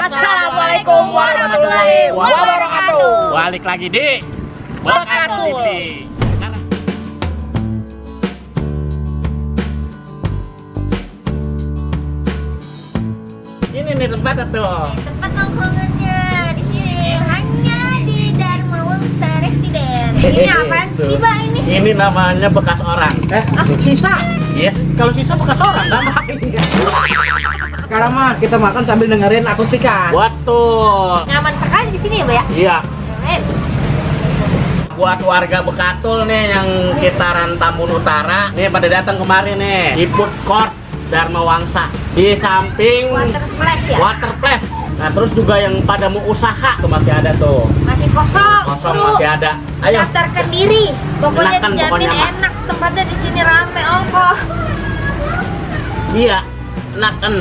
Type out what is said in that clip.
Assalamualaikum warahmatullahi wabarakatuh. Balik lagi di Bekat City. Ini nih tempatnya tuh. Tempat nongkrongannya di sini hanya di Dharma Wangsa Residen. Ini apaan sih, Mbak ini? Ini namanya bekas orang. Sisa. Yes, kalau sisa bekas orang sama. Sekarang mah kita makan sambil dengerin akustika. Betul. Nyaman sekali di sini ya, Mbak ya? Iya. Eh, Buat warga Bekatul nih yang sekitaran Tambun Utara, nih pada datang kemarin nih di food court Dharma Wangsa di samping Waterplex ya? Waterplex. Nah terus juga yang pada mau usaha tuh masih ada tuh. Masih kosong. Kosong Bro. masih ada. Ayo. Daftarkan diri. Pokoknya Silakan, dijamin pokoknya, Mbak. enak. Tempatnya di sini rame ongkoh. Iya. Enak kan.